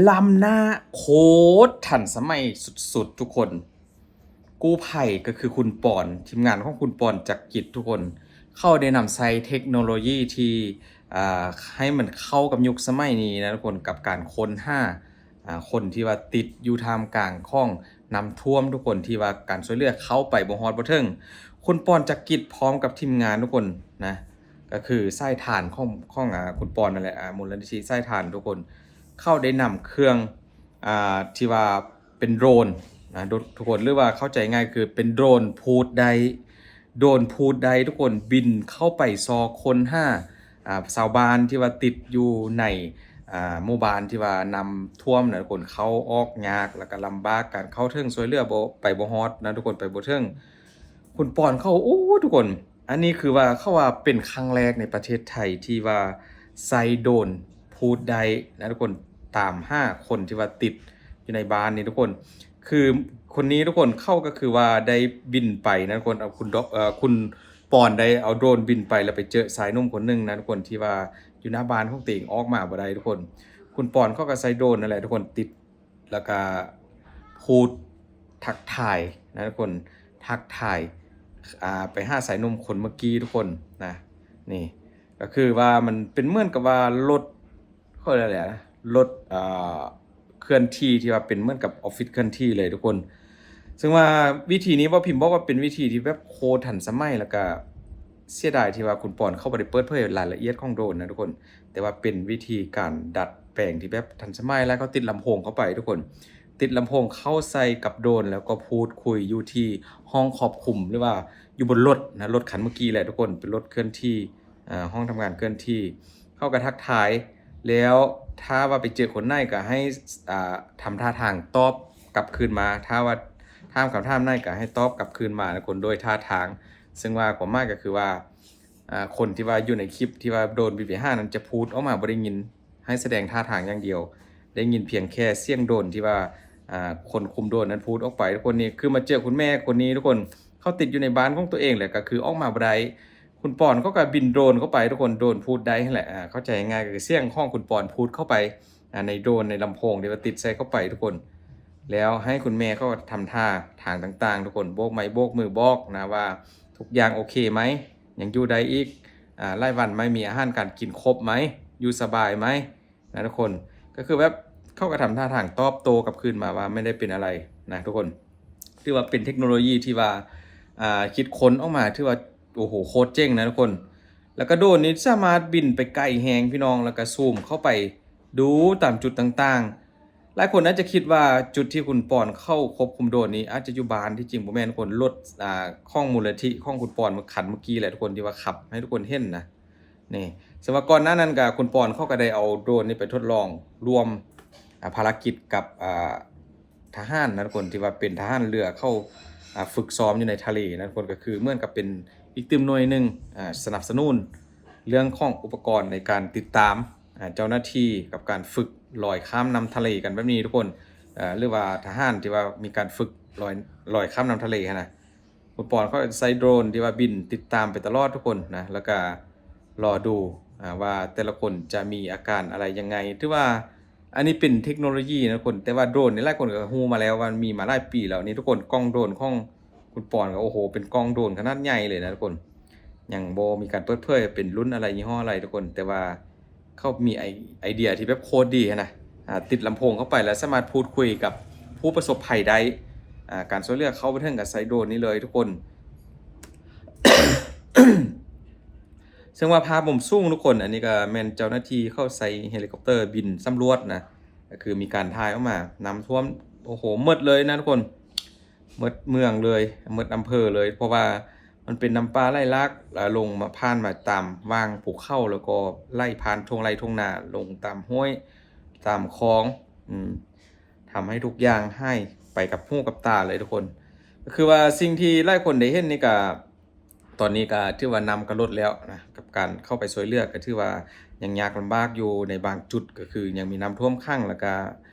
ລ້ຳໜ້າໂຄດທັນສະໄໝສຸດໆ ທຸກຄົນ. ກູ້ໄພກໍຄືຄຸນປອນ, ທີມງານຂອງຄຸນປອນ ຈັກກິດ ທຸກຄົນ, ເຂົາໄດ້ນຳໃຊ້ເທັກໂນໂລຢີທີ່ ອ່າ ໃຫ້ມັນເຂົ້າກັບຍຸກສະໄໝນີ້ນະ ທຸກຄົນ, ກັບການຄົ້ນຫາ ອ່າ ຄົນທີ່ວ່າຕິດຢູ່ທ່າມກາງຂອງນ້ຳຖ້ວມ ທຸກຄົນ, ທີ່ວ່າການຊ່ວຍເຫຼືອເຂົ້າໄປບໍ່ຮອດບໍ່ເຖິງ. ຄຸນປອນ ຈັກກິດ ພ້ອມກັບທີມງານ ທຸກຄົນນະ, ກໍຄືສາຍທານຂອງ ຂອງ ອ່າ ຄຸນປອນນັ້ນແຫຼະ, ອ່າ ມູນນິທິສາຍທານ ທຸກຄົນ, ເຂົາໄດ້ນຳເຄື່ອງ ອ່າ ທີ່ວ່າເປັນໂດຣນນະ ທຸກຄົນ, ຫຼືວ່າເຂົ້າໃຈງ່າຍຄືເປັນໂດຣນພູດໄດ້, ໂດຣນພູດໄດ້ ທຸກຄົນ, ບິນເຂົ້າໄປຊອກຄົ້ນຫາ ອ່າ ຊາວບ້ານທີ່ວ່າຕິດຢູ່ໃນ ອ່າ ໝູ່ບ້ານທີ່ວ່ານ້ຳຖ້ວມນະ ທຸກຄົນ, ເຂົ້າອອກຍາກ ແລ້ວກໍລຳບາກ, ການເຂົ້າເຖິງຊ່ວຍເຫຼືອບໍ່ ໄປບໍ່ຮອດນະ ທຸກຄົນ, ໄປບໍ່ເຖິງ. ຄຸນປອນເຂົາ ໂອ້ ທຸກຄົນ, ອັນນີ້ຄືວ່າ ເຂົາວ່າເປັນຄັ້ງແລກໃນປະເທດໄທທີ່ວ່າໃຊ້ໂດຣນພູດໄດ້ນະ ທຸກຄົນ, ຕາມຫາຄົນທີ່ວ່າຕິດຢູ່ໃນບ້ານນີ້ ທຸກຄົນ. ຄືຄົນນີ້ ທຸກຄົນ, ເຂົາກໍຄືວ່າໄດ້ບິນໄປນະ ທຸກຄົນ, ເອົາ ຄຸນ ເອີ ຄຸນປອນໄດ້ເອົາໂດຣນບິນໄປ ແລ້ວໄປເຈີຊາຍໜຸ່ມຄົນໜຶ່ງນະ ທຸກຄົນ, ທີ່ວ່າຢູ່ໜ້າບ້ານຂອງຕົວເອງ ອອກມາບໍ່ໄດ້ ທຸກຄົນ. ຄຸນປອນເຂົາກໍໃຊ້ໂດຣນນັ້ນແຫຼະ ທຸກຄົນ, ຕິດ ແລ້ວກະພູດທັກທາຍນະ ທຸກຄົນ, ທັກທາຍ ອ່າ ໄປຫາຊາຍໜຸ່ມຄົນເມື່ອກີ້ ທຸກຄົນນະ. ນີ້ກໍຄືວ່າມັນເປັນເໝືອນກັບວ່າລົດ ເຂົາເອີ້ນຫຍັງນະ ລົດ ອ່າ ເຄື່ອນທີ່ ທີ່ວ່າເປັນເໝືອນກັບອອບຟິດເຄື່ອນທີ່ເລີຍ ທຸກຄົນ. ເຊິ່ງວ່າວິທີນີ້ ເວົ້າ ພິມບອກວ່າເປັນວິທີທີ່ແບບໂຄດທັນສະໄໝ ແລ້ວກະເສຍດາຍທີ່ວ່າຄຸນປອນເຂົາບໍ່ໄດ້ເປີດເຜີຍລາຍລະອຽດຂອງໂດຣນນະ ທຸກຄົນ. ແຕ່ວ່າເປັນວິທີການດັດແປງທີ່ແບບທັນສະໄໝ ແລ້ວກໍຕິດລຳໂພງເຂົ້າໄປ ທຸກຄົນ, ຕິດລຳໂພງເຂົ້າໃສ່ກັບໂດຣນ ແລ້ວກໍພູດຄຸຍຢູ່ທີ່ຫ້ອງຄອບຄຸມ ຫຼືວ່າຢູ່ບົນລົດນະ, ລົດຄັນເມື່ອກີ້ແຫຼະ ທຸກຄົນ, ເປັນລົດເຄື່ອນທີ່ ເອີ ຫ້ອງທຳງານເຄື່ອນທີ່. ເຂົາກໍທັກທາຍ ແລ້ວຖ້າວ່າໄປເຈີຄົນໃດກໍໃຫ້ ອ່າ ທຳທ່າທາງຕອບກັບຄືນມາ, ຖ້າວ່າຖາມຄຳຖາມໃດກໍໃຫ້ຕອບກັບຄືນມາ ທຸກຄົນ, ໂດຍທ່າທາງ. ເຊິ່ງວ່າຄວາມໝາຍກໍຄືວ່າ ອ່າ ຄົນທີ່ວ່າຢູ່ໃນຄລິບທີ່ວ່າໂດຣນບິນໄປຫານັ້ນຈະພູດອອກມາບໍ່ໄດ້ຍິນ, ໃຫ້ສະແດງທ່າທາງຢ່າງດຽວ, ໄດ້ຍິນພຽງແຄ່ສຽງໂດຣນທີ່ວ່າ ອ່າ ຄົນຄຸມໂດຣນນັ້ນພູດອອກໄປ. ທຸກຄົນ, ນີ້ຄືມາເຈີຄຸນແມ່ຄົນນີ້ ທຸກຄົນ, ເຂົາຕິດຢູ່ໃນບ້ານຂອງຕົວເອງ ແລ້ວກໍຄືອອກມາບໍ່ໄດ້. ຄຸນປອນເຂົາກໍບິນໂດຣນເຂົ້າໄປ ທຸກຄົນ, ໂດຣນພູດໄດ້ຫັ້ນແຫຼະ. ອ່າ ເຂົ້າໃຈງ່າຍກໍຄືສຽງຂອງຄຸນປອນພູດເຂົ້າໄປ ອ່າ ໃນໂດຣນ ໃນລຳໂພງທີ່ວ່າຕິດໃສ່ເຂົ້າໄປ ທຸກຄົນ, ແລ້ວໃຫ້ຄຸນແມ່ເຂົາທຳທ່າທາງຕ່າງໆ ທຸກຄົນ, ໂບກໄມ້ໂບກມືບອກນະວ່າທຸກຢ່າງໂອເຄໄໝ? ຍັງຢູ່ໄດ້ອີກ ອ່າ ຫຼາຍວັນໄໝ? ມີອາຫານການກິນຄົບໄໝ? ຢູ່ສະບາຍໄໝ? ນະ ທຸກຄົນ. ກໍຄືແບບເຂົາກໍທຳທ່າທາງຕອບໂຕ້ກັບຄືນມາວ່າ ໄມ່ໄດ້ເປັນອະໄລນະ ທຸກຄົນ. ຖືວ່າເປັນເທັກໂນໂລຢີທີ່ວ່າ ອ່າ ຄິດຄົ້ນອອກມາ ຖືວ່າ ໂອ້ໂຫ ໂຄດເຈັງນະ ທຸກຄົນ. ແລ້ວກໍໂດຣນນີ້ສາມາດບິນໄປໄກແຮງ ພີ່ນ້ອງ, ແລ້ວກໍຊູມເຂົ້າໄປດູຕາມຈຸດຕ່າງໆ. ຫຼາຍຄົນອາດຈະຄິດວ່າຈຸດທີ່ຄຸນປອນເຂົາຄວບຄຸມໂດຣນນີ້ອາດຈະຢູ່ບ້ານ, ທີ່ຈິງບໍ່ແມ່ນ ທຸກຄົນ. ລົດ ອ່າ ຂອງມູນນິທິຂອງຄຸນປອນ ຄັນເມື່ອກີ້ແຫຼະ ທຸກຄົນ, ທີ່ວ່າຂັບໃຫ້ທຸກຄົນເຫັນນະ ນີ້. ເຊິ່ງວ່າກ່ອນໜ້ານັ້ນກໍ ຄຸນປອນເຂົາກໍໄດ້ເອົາໂດຣນນີ້ໄປທົດລອງຮ່ວມ ອ່າ ພາລະກິດກັບ ອ່າ ທະຫານນະ ທຸກຄົນ, ທີ່ວ່າເປັນທະຫານເຮືອເຂົາ ອ່າ ຝຶກຊ້ອມຢູ່ໃນທະເລນະ ທຸກຄົນ. ກໍຄືເໝືອນກັບເປັນອີກຕື່ມໜ່ວຍໜຶ່ງ ອ່າ ສະໜັບສະໜູນເລື່ອງຂອງອຸປະກອນໃນການຕິດຕາມ ອ່າ ເຈົ້າໜ້າທີ່ກັບການຝຶກລອຍຂ້າມນ້ຳທະເລກັນແບບນີ້ ທຸກຄົນ, ເອີ ຫຼືວ່າທະຫານທີ່ວ່າມີການຝຶກລອຍ ລອຍຂ້າມນ້ຳທະເລຫັ້ນນະ. ຄຸນປອນເຂົາໃຊ້ໂດຣນທີ່ວ່າບິນຕິດຕາມໄປຕະຫຼອດ ທຸກຄົນນະ, ແລ້ວກະລໍດູ ອ່າ ວ່າແຕ່ລະຄົນຈະມີອາການອະໄລຍັງໄງ. ຖືວ່າອັນນີ້ເປັນເທັກໂນໂລຢີນະ ທຸກຄົນ, ແຕ່ວ່າໂດຣນນີ້ຫຼາຍຄົນກໍຮູ້ມາແລ້ວວ່າມີມາຫຼາຍປີແລ້ວ. ນີ້ ທຸກຄົນ, ກ້ອງໂດຣນຂອງຄຸນປອນກໍ ໂອ້ໂຫ ເປັນກ້ອງໂດຣນຂະໜາດໃຫຍ່ເລີຍນະ ທຸກຄົນ. ຍັງບໍ່ມີການເປີດເຜີຍເປັນລຸ້ນອະໄລ ຍີ່ຫໍ້ອະໄລ ທຸກຄົນ, ແຕ່ວ່າ ເຂົາມີໄອ ໄອເດຍທີ່ແບບໂຄດດີຫັ້ນນະ, ອ່າ ຕິດລຳໂພງເຂົ້າໄປ ແລ້ວສາມາດພູດຄຸຍກັບຜູ້ປະສົບໄພໄດ້. ອ່າ ການຊ່ວຍເຫຼືອເຂົ້າບໍ່ເຖິງກໍໃຊ້ໂດຣນນີ້ເລີຍ ທຸກຄົນ. ເຊິ່ງວ່າພາບມຸມສູງ ທຸກຄົນ, ອັນນີ້ກໍແມ່ນເຈົ້າໜ້າທີ່ເຂົາໃຊ້ເຮລິຄອບເຕີບິນສຳຫຼວດນະ, ກໍຄືມີການຖ່າຍອອກມາ ນ້ຳຖ້ວມ ໂອ້ໂຫ ໝົດເລີຍນະ ທຸກຄົນ. ໝົດເມືອງເລີຍ ໝົດອຳເພີເລີຍ, ເພາະວ່າມັນເປັນນ້ຳປ່າໄຫຼຫຼາກ ແລ້ວລົງມາ ຜ່ານມາຕາມຫວ່າງພູເຂົາ ແລ້ວກໍໄຫຼຜ່ານທົ່ງໄຮ່ທົ່ງນາ ລົງຕາມຫ້ວຍຕາມຄອງ ອືມ ທຳໃຫ້ທຸກຢ່າງຫາຍໄປກັບຫູກັບຕາເລີຍ ທຸກຄົນ. ກໍຄືວ່າສິ່ງທີ່ຫຼາຍຄົນໄດ້ເຫັນນີ້ກະ ຕອນນີ້ກະຖືວ່ານ້ຳກະລົດແລ້ວນະ, ກັບການເຂົ້າໄປຊ່ວຍເຫຼືອກະຖືວ່າຍັງຍາກລຳບາກຢູ່ໃນບາງຈຸດ, ກໍຄືຍັງມີນ້ຳຖ້ວມຂັງ ແລ້ວກະ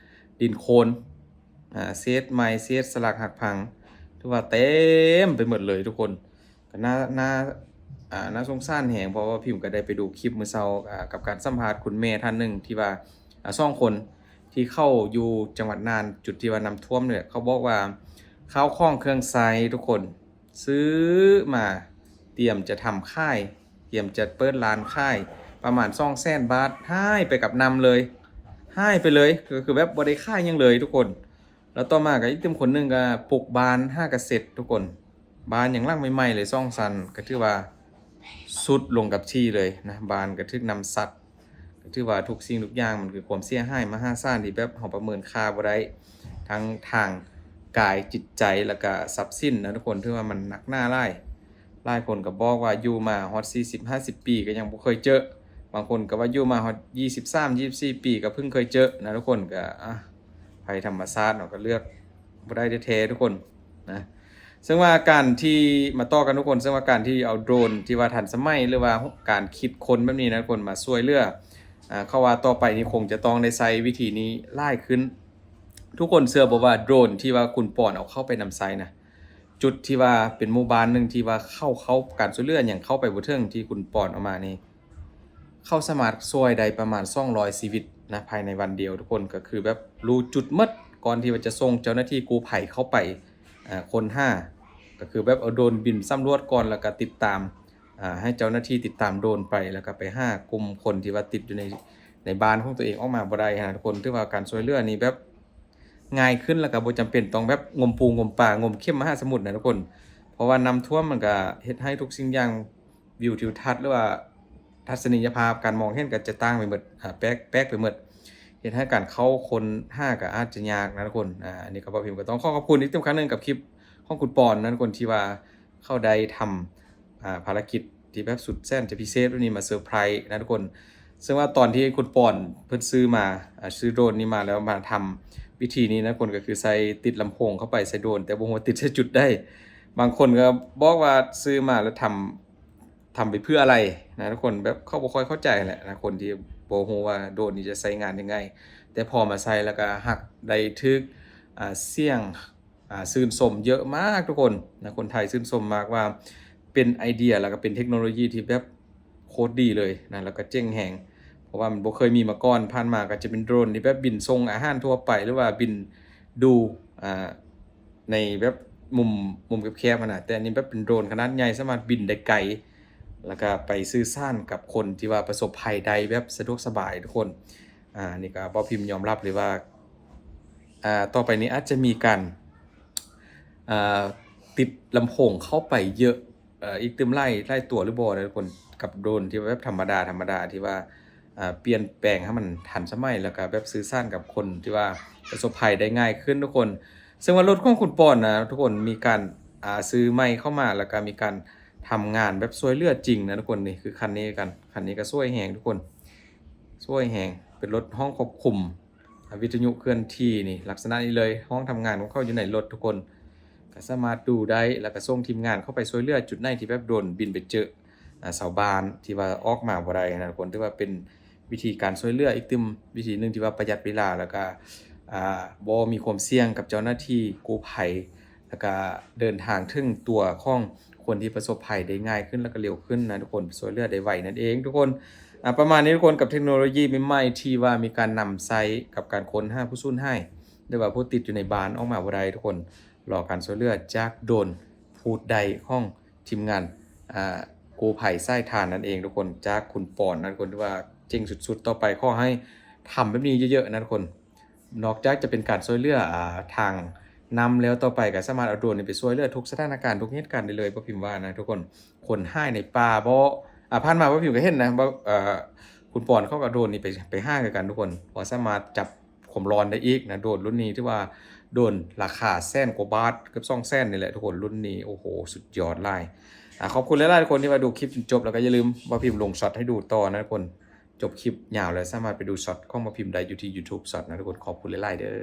ດິນໂຄນ ອ່າ ເສດໄມ້ ເສດສະຫຼັກຫັກພັງ ຖືວ່າເຕັມໄປໝົດເລີຍ ທຸກຄົນ. ກໍໜ້າ ໜ້າ ອ່າ ໜ້າສົງສານແຮງ, ເພາະວ່າພິມກໍໄດ້ໄປດູຄລິບມື້ເຊົ້າ ອ່າ ກັບການສຳພາດຄຸນແມ່ທ່ານໜຶ່ງ ທີ່ວ່າ ອ່າ ສອງຄົນ ທີ່ເຂົ້າຢູ່ຈັງຫວັດນ່ານ ຈຸດທີ່ວ່ານ້ຳຖ້ວມນີ້ແຫຼະ ເຂົາບອກວ່າ ຂ້າວຂອງເຄື່ອງໃຊ້ທຸກຄົນ ຊື້ມາ ຕຽມຈະທຳຂາຍ ຕຽມຈະເປີດຮ້ານຂາຍ ປະມານສອງແສນບາດ ຫາຍໄປກັບນ້ຳເລີຍ ຫາຍໄປເລີຍ ກໍຄືແບບບໍ່ໄດ້ຂາຍຫຍັງເລີຍທຸກຄົນ. ແລ້ວຕໍ່ມາກໍອີກຕື່ມຄົນໜຶ່ງກໍປຸກບ້ານຫາກະເສັດທຸກຄົນ ບ້ານຍັງຫຼັງໃໝ່ໆເລີຍ ສອງຊັ້ນ ກໍຖືວ່າຊຸດລົງກັບທີ່ເລີຍນະ ບ້ານກໍຖືກນ້ຳຊັດ ກໍຖືວ່າທຸກສິ່ງທຸກຢ່າງມັນຄືຄວາມເສຍຫາຍມະຫາສານທີ່ແບບເຮົາປະເມີນຄ່າບໍ່ໄດ້ ທັງທາງກາຍ ຈິດໃຈ ແລ້ວກະຊັບສິນນະທຸກຄົນ ຖືວ່າມັນໜັກໜາຫຼາຍ. ຫຼາຍຄົນກໍບອກວ່າຢູ່ມາຮອດສີ່ສິບຫ້າສິບປີກໍຍັງບໍ່ເຄີຍເຈີ ບາງຄົນກໍວ່າຢູ່ມາຮອດຊາວສາມ ຊາວສີ່ປີກໍເພິ່ງເຄີຍເຈີນະທຸກຄົນ ກໍອາ ໄພທຳມະຊາດເນາະ ກໍເລືອກບໍ່ໄດ້ແທ້ໆທຸກຄົນນະ. ເຊິ່ງວ່າການທີ່ ມາຕໍ່ກັນທຸກຄົນ ເຊິ່ງວ່າການທີ່ເອົາໂດຣນທີ່ວ່າທັນສະໄໝ ຫຼືວ່າການຄິດຄົ້ນແບບນີ້ນະທຸກຄົນ ມາຊ່ວຍເຫຼືອ ອາ ເຂົາວ່າຕໍ່ໄປນີ້ຄົງຈະຕ້ອງໄດ້ໃຊ້ວິທີນີ້ຫຼາຍຂຶ້ນ. ທຸກຄົນເຊື່ອບໍ່ວ່າໂດຣນທີ່ວ່າຄຸນປອນເອົາເຂົ້າໄປນຳໃຊ້ນະ ຈຸດທີ່ວ່າເປັນໝູ່ບ້ານໜຶ່ງທີ່ວ່າເຂົາ ເຂົ້າ ການຊ່ວຍເຫຼືອຫຍັງເຂົ້າໄປບໍ່ເຖິງ ທີ່ຄຸນປອນເອົາມານີ້ ເຂົາສາມາດຊ່ວຍໄດ້ປະມານສອງຮ້ອຍຊີວິດນະ ພາຍໃນວັນດຽວທຸກຄົນ ກໍຄືແບບຮູ້ຈຸດໝົດ ກ່ອນທີ່ວ່າຈະສົ່ງເຈົ້າໜ້າທີ່ກູ້ໄພເຂົ້າໄປ ອາ ຄົ້ນຫາ ກໍຄືແບບເອົາໂດຣນບິນສຳຫຼວດກ່ອນ ແລ້ວກໍຕິດຕາມ ອາ ໃຫ້ເຈົ້າໜ້າທີ່ຕິດຕາມໂດຣນໄປ ແລ້ວກໍໄປຫາກຸ່ມຄົນທີ່ວ່າຕິດຢູ່ໃນ ໃນບ້ານຂອງຕົວເອງອອກມາບໍ່ໄດ້ຫັ້ນນະທຸກຄົນ. ຖືວ່າການຊ່ວຍເຫຼືອນີ້ແບບງ່າຍຂຶ້ນ ແລ້ວກໍບໍ່ຈຳເປັນຕ້ອງແບບງົມປູງົມປາ ງົມເຂັມມະຫາສະໝຸດນະທຸກຄົນ ເພາະວ່ານ້ຳຖ້ວມມັນກໍເຮັດໃຫ້ທຸກສິ່ງຢ່າງ ວິວທິວທັດ ຫຼືວ່າທັດສະນີຍະພາບ ການມອງເຫັນກໍຈະຕ່າງໄປໝົດ ອາ ແປກ ແປກໄປໝົດ ເຮັດໃຫ້ການເຂົ້າຄົ້ນຫາກໍອາດຈະຍາກນະທຸກຄົນ. ອາ ອັນນີ້ກໍບ່າວພິມກໍຕ້ອງຂໍຂອບຄຸນອີກເທື່ອໜຶ່ງກັບຄລິບຂອງຄຸນປອນນະທຸກຄົນ ທີ່ວ່າເຂົາໄດ້ທຳ ອາ ພາລະກິດທີ່ແບບສຸດແສນຈະພິເສດແບບນີ້ມາເຊີໄພຣນະທຸກຄົນ. ເຊິ່ງວ່າຕອນທີ່ຄຸນປອນເພິ່ນຊື້ມາ ອາ ຊື້ໂດຣນນີ້ມາແລ້ວມາທຳວິທີນີ້ນະທຸກຄົນ ກໍຄືໃສ່ຕິດລຳໂພງເຂົ້າໄປໃສ່ໂດຣນ ແຕ່ບໍ່ຮູ້ວ່າຕິດໃສ່ຈຸດໃດ. ບາງຄົນກໍບອກວ່າຊື້ມາແລ້ວທຳ ທຳໄປເພື່ອອະໄລນະທຸກຄົນ ແບບເຂົາບໍ່ຄ່ອຍເຂົ້າໃຈແຫຼະນະ ຄົນທີ່ບໍ່ຮູ້ວ່າໂດຣນນີ້ຈະໃຊ້ງານຍັງໄງ ແຕ່ພໍມາໃຊ້ແລ້ວກໍຮັກ ໄດ້ຖືກ ອາ ສຽງ ອາ ຊື່ນຊົມເຍອະມາກທຸກຄົນນະ ຄົນໄທຊື່ນຊົມມາກວ່າເປັນໄອເດຍ ແລ້ວກໍເປັນເທັກໂນໂລຢີທີ່ແບບໂຄດດີເລີຍນະ ແລ້ວກໍເຈັ້ງແຮງ ເພາະວ່າມັນບໍ່ເຄີຍມີມາກ່ອນ. ຜ່ານມາກໍຈະເປັນໂດຣນທີ່ແບບບິນສົ່ງອາຫານທົ່ວໄປ ຫຼືວ່າບິນດູ ອາ ໃນແບບມຸມ ມຸມແຄບໆຫັ້ນນະ ແຕ່ອັນນີ້ແບບເປັນໂດຣນຂະໜາດໃຫຍ່ ສາມາດບິນໄດ້ໄກ ແລ້ວກໍໄປສື່ສານກັບຄົນທີ່ວ່າປະສົບໄພໄດ້ແບບສະດວກສະບາຍທຸກຄົນ. ອາ ນີ້ກໍບ່າວພິມຍອມຮັບເລີຍວ່າ ອາ ຕໍ່ໄປນີ້ອາດຈະມີການ ອາ ຕິດລຳໂພງເຂົ້າໄປເຍອະ ເອີ ອີກຕື່ມຫຼາຍ ຫຼາຍຕົວຫຼືບໍ່ນະທຸກຄົນ ກັບໂດຣນທີ່ວ່າແບບທຳມະດາ ທຳມະດາ ທີ່ວ່າ ອາ ປ່ຽນແປງໃຫ້ມັນທັນສະໄໝ ແລ້ວກໍແບບສື່ສານກັບຄົນທີ່ວ່າປະສົບໄພໄດ້ງ່າຍຂຶ້ນທຸກຄົນ. ເຊິ່ງວ່າລົດຂອງຄຸນປອນນະທຸກຄົນ ມີການ ອາ ຊື້ໃໝ່ເຂົ້າມາ ແລ້ວກໍມີການທຳງານແບບຊ່ວຍເຫຼືອຈິງນະທຸກຄົນ. ນີ້ຄືຄັນນີ້ກັນ ຄັນນີ້ກໍຊ່ວຍແຮງທຸກຄົນ ຊ່ວຍແຮງ ເປັນລົດຫ້ອງຄວບຄຸມ ອາ ວິທະຍຸເຄື່ອນທີ່ນີ້ ລັກສະນະນີ້ເລີຍ ຫ້ອງທຳງານຂອງເຂົາຢູ່ໃນລົດທຸກຄົນ ກໍສາມາດດູໄດ້ ແລ້ວກໍສົ່ງທີມງານເຂົ້າໄປຊ່ວຍເຫຼືອຈຸດໃດທີ່ແບບໂດຣນບິນໄປເຈີ ອາ ຊາວບ້ານທີ່ວ່າອອກມາບໍ່ໄດ້ນະທຸກຄົນ. ຖືວ່າເປັນວິທີການຊ່ວຍເຫຼືອອີກຕື່ມວິທີໜຶ່ງທີ່ວ່າປະຢັດເວລາ ແລ້ວກໍ ອາ ບໍ່ມີຄວາມສ່ຽງກັບເຈົ້າໜ້າທີ່ກູ້ໄພ ແລ້ວກະເດີນທາງເຖິງຕົວຂອງຄົນທີ່ປະສົບໄພໄດ້ງ່າຍຂຶ້ນ ແລ້ວກະເລັວຂຶ້ນນະທຸກຄົນ ຊ່ວຍເຫຼືອໄດ້ໄວນັ້ນເອງທຸກຄົນ. ອາ ປະມານນີ້ທຸກຄົນ ກັບເທັກໂນໂລຢີໃໝ່ໆ ທີ່ວ່າມີການນຳໃຊ້ກັບການຄົ້ນຫາຜູ້ສູນຫາຍ ຫຼືວ່າຜູ້ຕິດຢູ່ໃນບ້ານອອກມາບໍ່ໄດ້ທຸກຄົນ ລໍການຊ່ວຍເຫຼືອຈາກໂດຣນພູດໄດຂອງທີມງານ ອາ ກູ້ໄພສາຍທານນັ້ນເອງທຸກຄົນ ຈາກຄຸນປອນນະທຸກຄົນ ຖືວ່າເກັ່ງສຸດໆ. ຕໍ່ໄປຂໍໃຫ້ທຳແບບນີ້ເຍີະໆ ນະທຸກຄົນ. ນອກຈາກຈະເປັນການຊ່ວຍເຫຼືອ ອາ ທາງນ້ຳແລ້ວ ຕໍ່ໄປກໍສາມາດເອົາໂດຣນນີ້ໄປຊ່ວຍເຫຼືອທຸກສະຖານະການ ທຸກເຫດການໄດ້ເລີຍ ບ່າວພິມວ່ານະທຸກຄົນ. ຄົນຫາຍໃນປ່າບໍ ອາ ຜ່ານມາບ່າວພິມກໍເຫັນນະ ເອີ ຄຸນປອນເຂົາກໍເອົາໂດຣນນີ້ໄປ ໄປຫາຄືກັນທຸກຄົນ ເພາະສາມາດຈັບຄວາມຮ້ອນໄດ້ອີກນະ. ໂດຣນລຸ້ນນີ້ຖືວ່າໂດຣນລາຄາແສນກວ່າບາດ ເກືອບສອງແສນນີ້ແຫຼະທຸກຄົນ ລຸ້ນນີ້ ໂອ້ໂຫ ສຸດຍອດຫຼາຍ. ອາ ຂອບຄຸນຫຼາຍໆທຸກຄົນທີ່ວ່າດູຄລິບຈົນຈົບ ແລ້ວກໍຢ່າລືມບ່າວພິມລົງຊັອດໃຫ້ດູຕໍ່ນະທຸກຄົນ. ຈົບຄລິບຍາວແລ້ວ ສາມາດໄປດູຊັອດຂອງບ່າວພິມໄດ້ຢູ່ທີ່ຢູທູບຊັອດນະທຸກຄົນ. ຂອບຄຸນຫຼາຍໆເດີ້.